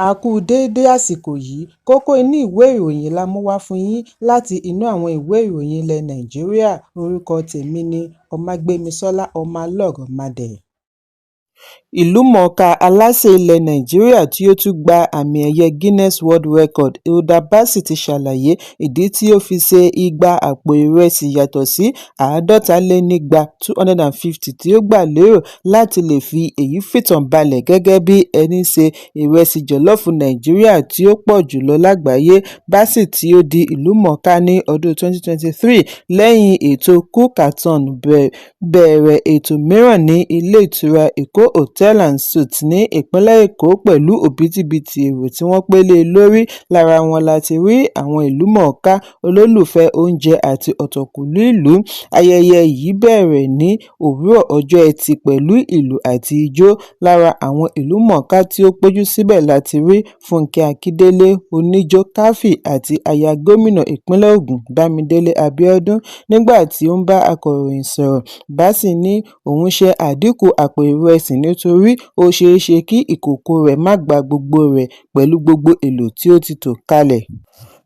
A kú déédé àsìkò yìí. Kókó inú ìwé ìròyìn la mú wá fún yín láti inú àwọn ìwé ìròyìn ilẹ̀ Nàìjíríà. Orúkọ tèmi ni Ọmágbémisọ́lá Ọmọlọ́rọ̀mádé. Ìlúmọ̀ọ́ká aláṣẹ ilẹ̀ Nàìjíríà tí ó tún gba àmì-ẹ̀yẹ Guinness World Record, Hilda Baci, ti ṣàlàyé ìdí tí ó fi se igba àpò ìrẹsì yàtọ̀ sí 250 250 tí ó gbà lérò láti lè fi èyí fìtàn balẹ̀ gẹ́gẹ́ bí ẹní se ìrẹsì jọ̀lọ́ọ̀fù Nàìjíríà tí ó pọ̀ jù lọ lágbàáyé. Baci, tí ó di ìlúmọ̀ọ́ká ní ọdún 2023 lẹ́yìn ètò Cook-a-thon, bẹ̀rẹ̀ ètò mìíràn ní ilé ìtura Eko Hotel and Suites ní ìpínlẹ̀ Èkó pẹ̀lú òbítíbitì èrò tí wọ́n pé lé e lórí. Lára wọn láti rí àwọn ìlúmọ̀ọ́ká, olólùfẹ́ oúnjẹ àti ọ̀tọ̀kùlú ìlú. Ayẹyẹ yìí bẹ̀rẹ̀ ní òwúrọ̀ ọjọ́ Ẹtì pẹ̀lú ìlù àti ijó. Lára àwọn ìlúmọ̀ọ́ká tí ó péjú síbẹ̀ láti rí Fúnkẹ́ Akíndélé, Oníjó Khafi àti aya gómìnà ìpínlẹ̀ Ògùn, Bámidélé Abíọ́dún. Nígbà tí ó ń bá akọ̀ròyìn sọ̀rọ̀, Baci ní òun ṣe àdínkù àpò ìrẹsì nítorí ó ṣeéṣe kí ìkòkò rẹ̀ má gba gbogbo rẹ̀ pẹ̀lú gbogbo èlò tí ó ti tò kalẹ̀.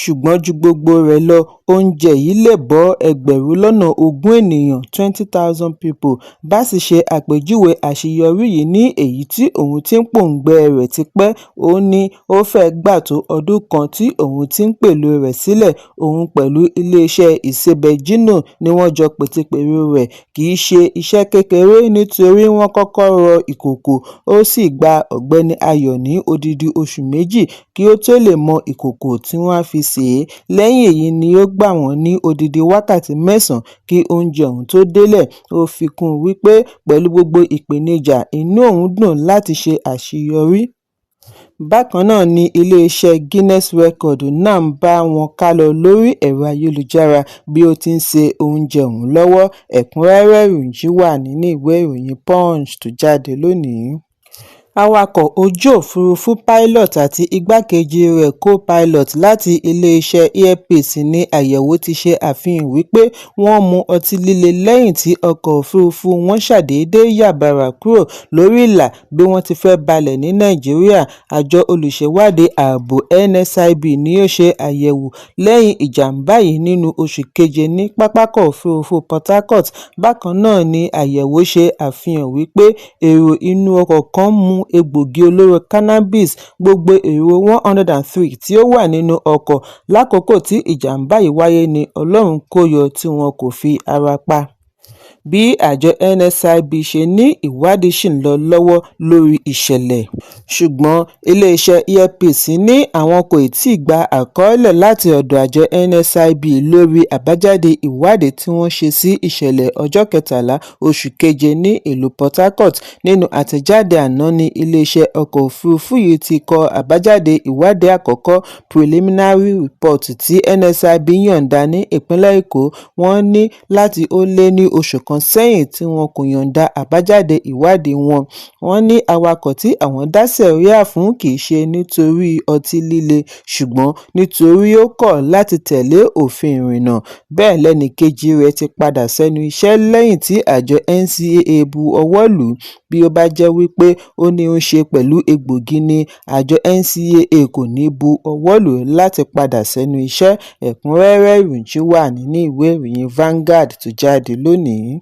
Ṣùgbọ́n ju gbogbo rẹ̀ lọ, oúnjẹ yìí lè bọ́ 20,000 ènìyàn 20,000 people. Baci ṣe àpèjúwe àṣeyọrí yìí ní èyí tí òun ti ń pòǹgbẹ rẹ̀ tipẹ́. Ó ní ó fẹ́ẹ̀ gbà tó ọdún kan tí òun ti ń pèlò rẹ̀ sílẹ̀. Òun pẹ̀lú iléeṣẹ́ ìsebẹ̀ Gino ni wọ́n jọ pètepèrò rẹ̀. Kì í ṣe iṣẹ́ kékeré nítorí wọ́n kọ́kọ́ rọ ìkòkò, ó sì gba Ọ̀gbẹ́ni Ayọ̀ ní odidi oṣù 2 kí ó tó lè mọ ìkòkò tí wọ́n á fi sè é. Lẹ́yìn èyí ni ó gbà wọ́n ní odidi wákàtí 9 kí oúnjẹ ọ̀hún tó délẹ̀. Ó fi kún un wípé pẹ̀lú gbogbo ìpèníjà, inú òun dùn láti ṣe àṣeyọrí. Bákan náà ni iléeṣẹ́ Guinness Record náà ń bá wọn kálọ lórí ẹ̀rọ ayélujára bí ó ti ń se oúnjẹ ọ̀hún lọ́wọ́. Ẹ̀kúnrẹ́rẹ́ ìròyìn yìí wà nínú ìwé ìròyìn Punch tó jáde lónìí. Awakọ̀ ojú òfurufú pilot àti igbákejì rẹ̀ co-pilot láti iléeṣẹ́ Air Peace ní àyẹ̀wò ti ṣe àfihàn wípé wọ́n mu ọtí líle lẹ́yìn tí ọkọ̀ òfurufú wọn ṣàdédé yà bàrá kúrò lórí ìlà bí wọ́n ti fẹ́ balẹ̀ ní Nàìjíríà. Àjọ olùṣèwádìí ààbò NSIB ni ó ṣe àyẹ̀wò lẹ́yìn ìjàm̀bá yìí nínú oṣù keje ní pápákọ̀ òfurufú Port Harcourt. Bákan náà ni àyẹ̀wò ṣe àfihàn wípé èrò inú ọkọ̀ kan mu egbòogi olóró cannabis. Gbogbo èrò 103 tí ó wà nínú ọkọ̀ lákòókò tí ìjàm̀bá yìí wáyé ní Ọlọ́run kó yọ tí wọn kò fi ara pa. Bí àjọ NSIB ṣe ní ìwádìí ṣì ń lọ lọ́wọ́ lórí ìṣẹ̀lẹ̀. Ṣùgbọ́n iléeṣẹ́ Air Peace ní àwọn kò tíì gba àkọọ́lẹ̀ láti ọ̀dọ̀ àjọ NSIB lórí àbájáde ìwádìí tí wọ́n ṣe sí ìṣẹ̀lẹ̀ ọjọ́ 13 oṣù keje ní ìlú Port Harcourt. Nínú àtẹ̀jáde àná ní iléeṣẹ́ ọkọ̀ òfurufú yìí ti kọ àbájáde ìwádìí àkọ́kọ́ preliminary report tí NSIB yọ̀ǹda ní ìpínlẹ̀ Èkó. Wọ́n ní láti ó lé ní oṣù kan sẹ́yìn tí wọn kò yọ̀ǹda àbájáde ìwádìí wọn. Wọ́n ní awakọ̀ tí àwọn dá sẹ̀ríà fún kì í ṣe nítorí ọtí líle, ṣùgbọ́n nítorí ó kọ̀ láti tẹ̀lé òfin ìrìnnà. Bẹ́ẹ̀ lẹ́nìkejì rẹ̀ ti padà sẹ́nu iṣẹ́ lẹ́yìn tí àjọ NCAA bu ọwọ́ lù ú. Bí ó bá jẹ́ wípé ó ní í ṣe pẹ̀lú egbòogi ni, àjọ NCAA kò ní bu ọwọ́ lù ú láti padà sẹ́nu iṣẹ́. Ẹ̀kúnrẹ́rẹ́ ìròyìn yìí wà nínú ìwé ìròyìn Vanguard tó jáde lónìí.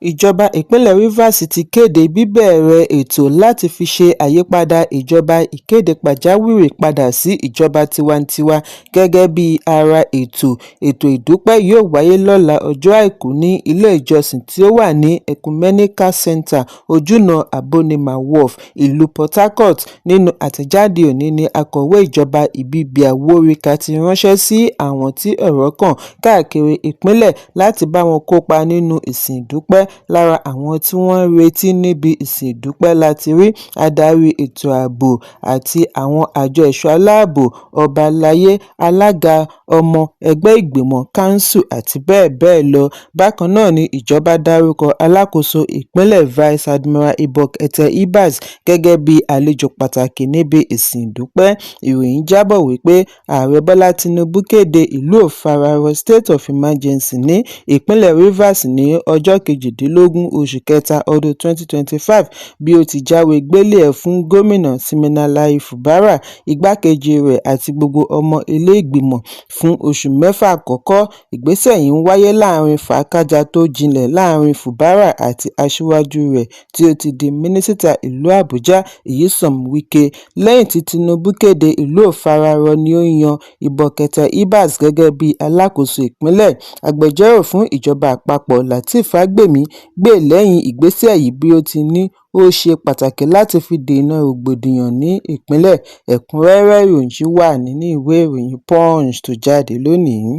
Ìjọba ìpínlẹ̀ Rivers ti kéde bíbẹ̀rẹ̀ ètò láti fi ṣe àyípadà ìjọba ìkéde pàjáwìrì padà sí ìjọba tiwantiwa gẹ́gẹ́ bí ara ètò. Ètò ìdúpẹ́ yóò wáyé lọ́la ọjọ́ Àìkú ní ilé ìjọsìn tí ó wà ní Ecumenical Centre, Ojúnà Abonnema Wharf, ìlú Port Harcourt. Nínú àtẹ̀jáde òní ní akọ̀wé ìjọba Ibibia Worika ti ránṣẹ́ sí àwọn tí ọ̀rọ̀ kàn káàkiri ìpínlẹ̀ láti bá wọn kópa nínú ìsìn ìdúpẹ́. Lára àwọn tí wọ́n ń retí níbi ìsìn ìdúpẹ́ láti rí adarí ètò ààbò àti àwọn àjọ ẹ̀ṣọ́ aláàbò, ọba alayé, alága ọmọ ẹgbẹ́ ìgbìmọ̀ kánsù àti bẹ́ẹ̀ bẹ́ẹ̀ lọ. Bákan náà ni ìjọba dárúkọ alákòóso ìpínlẹ̀ Vice Admiral Ibok Ete Ibas gẹ́gẹ́ bí àlejò pàtàkì níbi ìsìn ìdúpẹ́. Ìròyìn jábọ̀ wípé Ààrẹ Bọ́lá Tinubu kéde ìlú òfararọ state of emergency ní ìpínlẹ̀ Rivers ní ọjọ́ 18. kejìdínlógún oṣù kẹta ọdún 2025 bí ó ti jáwé gbélé-e fún Gómìnà Siminalayi Fubara, igbákejì rẹ̀ àti gbogbo ọmọ ilé ìgbìmọ̀ fún oṣù mẹ́fà àkọ́kọ́. Ìgbésẹ̀ yìí ń wáyé láàrin fàákájàá tó jinlẹ̀ láàrin Fubara àti aṣíwájú rẹ̀ tí ó ti di Mínísítà ìlú Àbújá, Nyesom Wike. Lẹ́yìn tí Tinubu kéde ìlú ò fararọ ni ó yan Ibokette Ibas gẹ́gẹ́ bí alákòóso ìpínlẹ̀. Agbẹjọ́rò fún ìjọba àpapọ̀ Lateef Fagbemi gbè lẹ́yìn ìgbésẹ̀ yìí bí ó ti ní ó ṣe pàtàkì láti fi dènà rògbòdìyàn ní ìpínlẹ̀. Ẹ̀kúnrẹ́rẹ́ ìròyìn yìí wà nínú ìwé ìròyìn Punch tó jáde lónìí.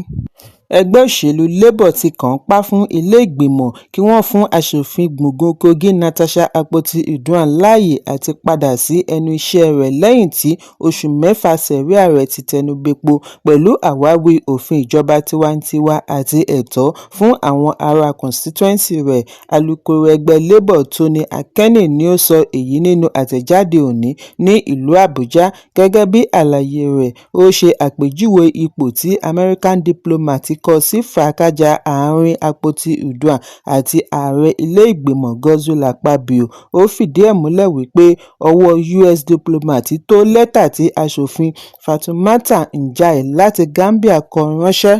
Ẹgbẹ́ òṣèlú Labour ti kànńpá fún ilé ìgbìmọ̀ kí wọ́n fún aṣòfin gbùngbùn Kogi Natasha Akpoti-Uduaghan láàyè àti padà sí ẹnu iṣẹ́ rẹ̀ lẹ́yìn tí oṣù mẹ́fà sẹ̀ríà rẹ̀ ti tẹnu bẹpo pẹ̀lú àwáwí òfin ìjọba tiwantiwa àti ẹ̀tọ́ fún àwọn ará kọ́nsítúẹ́ǹsì rẹ̀. Alukoro ẹgbẹ́ Labour Tony Akeni ni ó sọ èyí nínú àtẹ̀jáde òní ní ìlú Àbújá. Gẹ́gẹ́ bí àlàyé rẹ̀, ó ṣe àpèjúwe ipò tí American Diplomat kó sí fàákájàá àárín Akpoti-Uduaghan àti ààrẹ ilé ìgbìmọ̀ Godswill Akpabio. Ó fìdí ẹ̀ múlẹ̀ wípé ọwọ́ US Diplomat tó lẹ́tà tí aṣòfin Fatoumata Njie láti Gambia kọ ránṣẹ́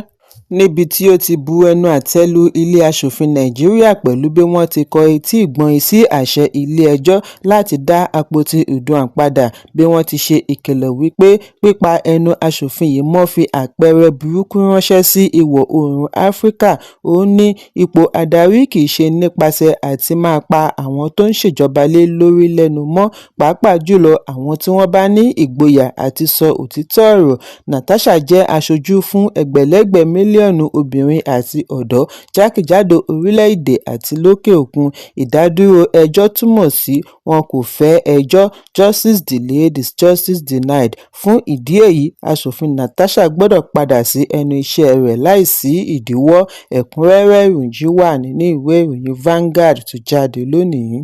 níbi tí ó ti bu ẹnu àtẹ́ lu ilé aṣòfin Nàìjíríà pẹ̀lú bí wọ́n ti kọ etí ìgbọ́yín sí àṣẹ ilé-ẹjọ́ láti dá Akpoti-Uduaghan padà, bí wọ́n ti ṣe ìkìlọ̀ wípé pípa ẹnu aṣòfin yìí mọ́ fi àpẹẹrẹ burúkú ránṣẹ́ sí ìwọ̀-oòrùn Áfíríkà. Ó ní ipò adarí kì í ṣe nípasẹ̀ àti máa pa àwọn tó ń ṣèjọba lé lórí lẹ́nu mọ́, pàápàá jùlọ àwọn tí wọ́n bá ní ìgboyà àti sọ òtítọ́ ọ̀rọ̀. Natasha jẹ́ aṣojú fún ẹgbẹ̀lẹ́gbẹ̀ mílíọ̀nù obìnrin àti ọ̀dọ́ jákèjádò orílẹ̀-èdè àti lókè òkun. Ìdádúró ẹjọ́ túmọ̀ sí wọn kò fẹ́ ẹjọ́. Justice delayed is justice denied. Fún ìdí èyí, aṣòfin Natasha gbọ́dọ̀ padà sí ẹnu iṣẹ́ rẹ̀ láì sí ìdíwọ́. Ẹ̀kúnrẹ́rẹ́ ìròyìn yìí wà nínú ìwé ìròyìn Vanguard tó jáde lónìí.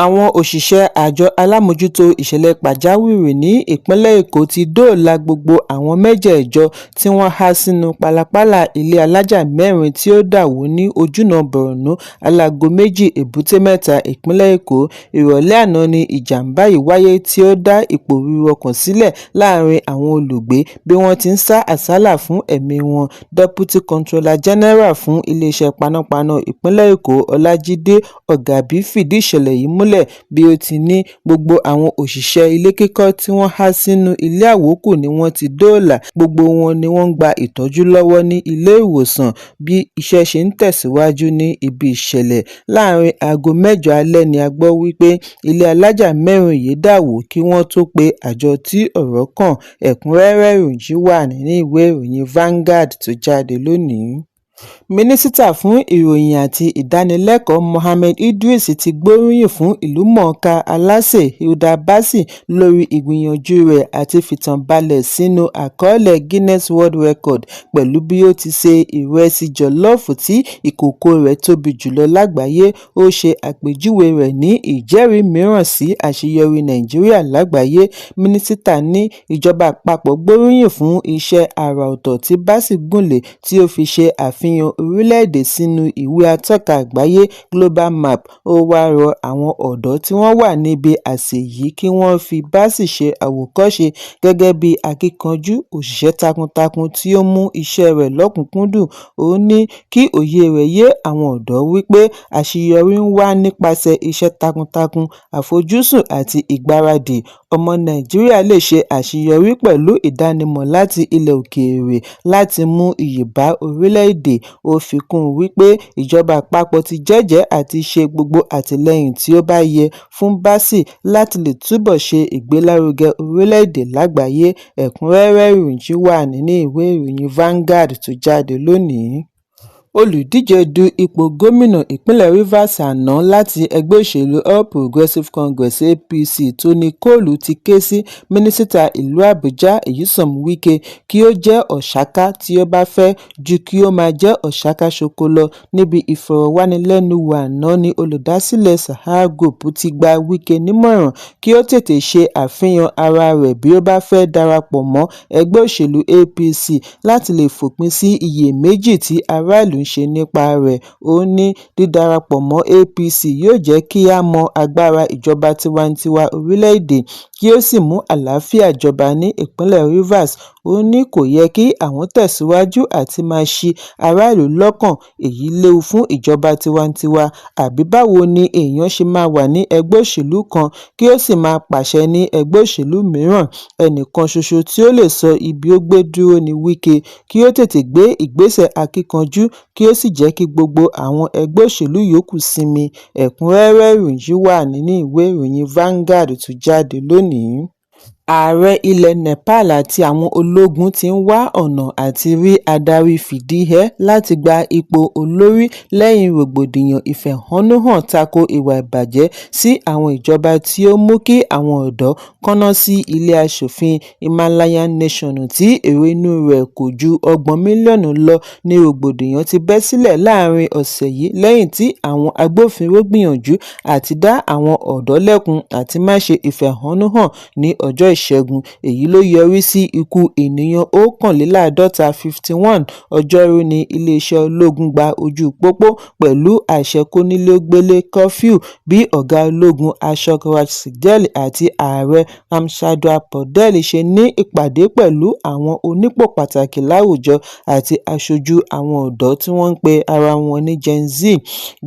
Àwọn òṣìṣẹ́ àjọ alámòójútó ìṣẹ̀lẹ̀ pàjáwìrì ní ìpínlẹ̀ Èkó ti dóòlà gbogbo àwọn mẹ́jẹ̀ẹ̀jọ tí wọ́n há sínú pálapàla ilé alájà mẹ́rin tí ó dà wó ní ojúnà Borno, Alágoméjì, Èbúté-Mẹ́ta, ìpínlẹ̀ Èkó. Ìrọ̀lẹ́ àná ni ìjàm̀bá yìí wáyé tí ó dá ìpòrúru ọkàn sílẹ̀ láàrin àwọn olùgbé bí wọ́n ti ń sá àsálà fún ẹ̀mí wọn. Deputy Comptroller General fún iléeṣẹ́ panápaná ìpínlẹ̀ Èkó, Ọlájídé Ọ̀gàbí fìdí ìṣẹ̀lẹ̀ yìí múlẹ̀ bí ó ti ní gbogbo àwọn òṣìṣẹ́ ilé kíkọ́ tí wọ́n há sínú ilé àwókù ni wọ́n ti dóòlà, gbogbo wọn ni wọ́n ń gba ìtọ́jú lọ́wọ́ ní ilé ìwòsàn bí iṣẹ́ ṣe ń tẹ̀síwájú ní ibi ìṣẹ̀lẹ̀. Láàrin aago mẹ́jọ alẹ́ ni a gbọ́ wípé ilé alájà mẹ́rin yìí dà wó kí wọ́n tó pe àjọ tí ọ̀rọ̀ kàn. Ẹ̀kúnrẹ́rẹ́ ìròyìn yìí wà nínú ìwé ìròyìn Vanguard tó jáde lónìí. Mínísítà fún Ìròyìn àti Ìdánilẹ́kọ̀ọ́ Mohammed Idris ti gbóríyìn fún ìlúmọ̀ọ́ká aláṣẹ Hilda Baci lórí ìgbìyànjú rẹ̀ àti fìtàn balẹ̀ sínú àkọọ́lẹ̀ Guinness World Record pẹ̀lú bí ó ti se ìrẹsì jọ̀lọ́ọ̀fù tí ìkòkò rẹ̀ tóbi jùlọ lágbàáyé. Ó ṣe àpèjúwe rẹ̀ ní "ìjẹ́rìí mìíràn sí àṣeyọrí Nàìjíríà lágbàáyé". Mínísítà ní ìjọba àpapọ̀ gbóríyìn fún iṣẹ́ àrà ọ̀tọ̀ tí Baci gùnlé tí ó fi ṣe àfihàn orílẹ̀-èdè sínú ìwé atọ́ka àgbáyé Global Map. Ó wáá rọ àwọn ọ̀dọ́ tí wọ́n wà níbi àsè yìí kí wọ́n fi Baci ṣe àwòkọ́ṣe gẹ́gẹ́ bí akíkanjú òṣìṣẹ́ takuntakun tí ó mú iṣẹ́ rẹ̀ lọ́kùn-ún-kúndùn. Ó ní kí òye rẹ̀ yé àwọn ọ̀dọ́ wípé àṣeyọrí ń wá nípasẹ̀ iṣẹ́ takuntakun, àfojúsùn àti ìgbáradì. Ọmọ Nàìjíríà lè ṣe àṣeyọrí pẹ̀lú ìdánimọ̀ láti ilẹ̀ òkèèrè láti mú iyì bá orílẹ̀-èdè. Ó fi kún un wípé ìjọba àpapọ̀ ti jẹ́jẹ̀ẹ́ àti ṣe gbogbo àtìlẹ́yìn tí ó bá yẹ fún Baci láti lè túbọ̀ ṣe ìgbélárugẹ orílẹ̀-èdè lágbàáyé. Ẹ̀kúnrẹ́rẹ́ ìròyìn yìí wà nínú ìwé ìròyìn Vanguard tó jáde lónìí. Olùdíje du ipò gómìnà ìpínlẹ̀ Rivers àná láti ẹgbẹ́ òṣèlú All Progressives Congress (APC) Tony Kolu ti ké sí Mínísítà ìlú Àbújá Nyesom Wike kí ó jẹ́ ọ̀ṣàkà tí ó bá fẹ́ ju kí ó máa jẹ́ ọ̀ṣàkà ṣoko lọ. Níbi ìfọ̀rọ̀wánilẹ́nuwò àná ní olùdásílẹ̀ Sahara Group ti gba Wike nímọ̀ràn kí ó tètè ṣe àfihàn ara rẹ̀ bí ó bá fẹ́ darapọ̀ mọ́ ẹgbẹ́ òṣèlú APC láti lè fòpin sí iyèméjì tí aráàlú ń ṣe nípa rẹ̀. Ó ní dídarapọ̀ mọ́ APC yóò jẹ́ kí a mọ agbára ìjọba tiwantiwa orílẹ̀-èdè kí ó sì mú àlàáfíà jọba ní ìpínlẹ̀ Rivers. Ó ní kò yẹ kí àwọn tẹ̀síwájú àti máa ṣi aráàlú lọ́kàn, èyí léwu fún ìjọba tiwantiwa. Àbí báwo ni èèyàn ṣe máa wà ní ẹgbẹ́ òṣèlú kan kí ó sì máa pàṣẹ ní ẹgbẹ́ òṣèlú mìíràn? Ẹnìkan ṣoṣo tí ó lè sọ ibi ó gbé dúró ní Wike, kí ó tètè gbé ìgbésẹ̀ akíkanjú kí ó sì jẹ́ kí gbogbo àwọn ẹgbẹ́ òṣèlú yòókù sinmi. Ẹ̀kúnrẹ́rẹ́ ìròyìn yìí wà nínú ìwé ìròyìn Vanguard tó jáde lónìí. Ààrẹ ilẹ̀ Nepal àti àwọn ológun ti ń wá ọ̀nà àti rí adarí fìdíhẹẹ́ láti gba ipò olórí lẹ́yìn rògbòdìyàn ìfẹ̀hónúhàn tako ìwà ìbàjẹ́ sí àwọn ìjọba tí ó mú kí àwọn ọ̀dọ́ kọ́nà sí ilé aṣòfin. Himalayan Nation tí èrò inú rẹ̀ kò ju 30 mílíọ̀nù lọ ní rògbòdìyàn ti bẹ́ sílẹ̀ láàrin ọ̀sẹ̀ yìí lẹ́yìn tí àwọn agbófinró gbìyànjú àti dá àwọn ọ̀dọ́ lẹ́kun àti má ṣe ìfẹ̀hónúhàn ní ọjọ́ Ìṣẹ́gun. Èyí ló yọrí sí ikú ènìyàn 51, 51. Ọjọ́rú ní iléeṣẹ́ ológun gba ojú pópó pẹ̀lú àṣẹ kónílé-ó-gbélé, curfew, bí ọ̀gá ológun Ashok Raj Sigdel àti ààrẹ Ramchandra Paudel ṣe ní ìpàdé pẹ̀lú àwọn onípò pàtàkì láwùjọ àti aṣojú àwọn ọ̀dọ́ tí wọ́n ń pe ara wọn ní Gen Z.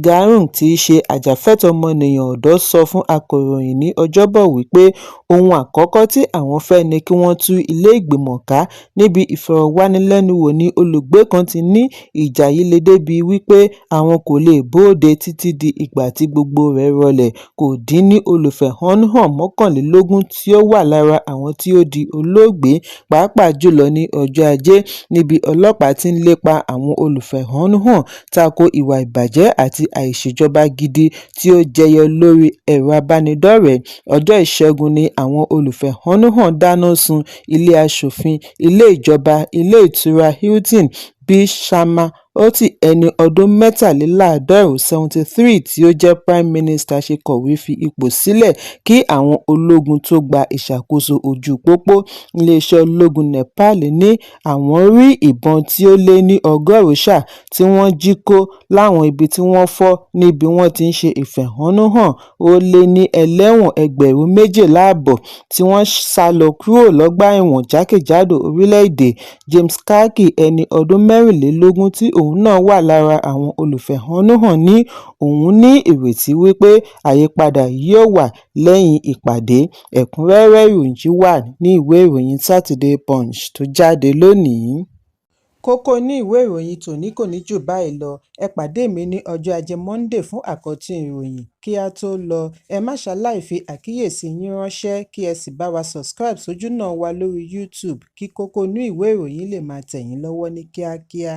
Gurung tí í ṣe ajàfẹ́tọ̀ọ́ ọmọnìyàn ọ̀dọ́ sọ fún akọ̀ròyìn ní Ọjọ́bọ̀ wípé ohun àkọ́kọ́ tí àwọn fẹ́ ni kí wọ́n tú ilé ìgbìmọ̀ ká. Níbi ìfọ̀rọ̀wánilẹ́nuwò ní olùgbé kan ti ní ìjà yìí le débi wípé àwọn kò lè bóde títí di ìgbà tí gbogbo rẹ̀ rọlẹ̀. Kò dín ní olùfẹ̀hónúhàn 21 tí ó wà lára àwọn tí ó di olóògbé, pàápàá jùlọ ní ọjọ́ Ajé, níbi ọlọ́pàá ti ń lépa àwọn olùfẹ̀hónúhàn tako ìwà ìbàjẹ́ àti àìṣèjọba gidi tí ó jẹyọ lórí ẹ̀rọ abánidọ́rẹ̀ẹ́. Ọjọ́ Ìṣẹ́gun ni àwọn olùfẹ̀hónúhàn dáná sun ilé aṣòfin, ilé ìjọba, ilé ìtura Hilton bí Sharma Oli, ẹni ọdún 73, 73 tí ó jẹ́ Prime Minister ṣe kọ̀wé fi ipò sílẹ̀ kí àwọn ológun tó gba ìṣàkóso ojú pópó. Iléeṣẹ́ ológun Nepal ní àwọn rí ìbọn tí ó lé ní 100 sà tí wọ́n jí kó láwọn ibi tí wọ́n fọ́ níbi wọ́n ti ń ṣe ìfẹ̀hónúhàn. Ó lé ní ẹlẹ́wọ̀n 2,500 tí wọ́n sá lọ kúrò lọ́gbà ẹ̀wọ̀n jákèjádò orílẹ̀-èdè. James Karki, ẹni ọdún 24 tí òun náà wà lára àwọn olùfẹ̀hónúhàn ní òun ní ìrètí wípé àyípadà yóò wà lẹ́yìn ìpàdé. Ẹ̀kúnrẹ́rẹ́ ìròyìn yìí wà ní ìwé ìròyìn Saturday Punch tó jáde lónìí. Kókó inú ìwé ìròyìn tòní kò ní jù báyìí lọ. Ẹ pàdé mi ní ọjọ́ Ajé Monday fún àkọ́tún ìròyìn. Kí á tó lọ, ẹ má ṣaláì fi àkíyèsí yín ránṣẹ́ kí ẹ sì bá wa subscribe sójúnà wa lórí YouTube kí kókó inú ìwé ìròyìn lè máa tẹ̀ yín lọ́wọ́ ní kíákíá.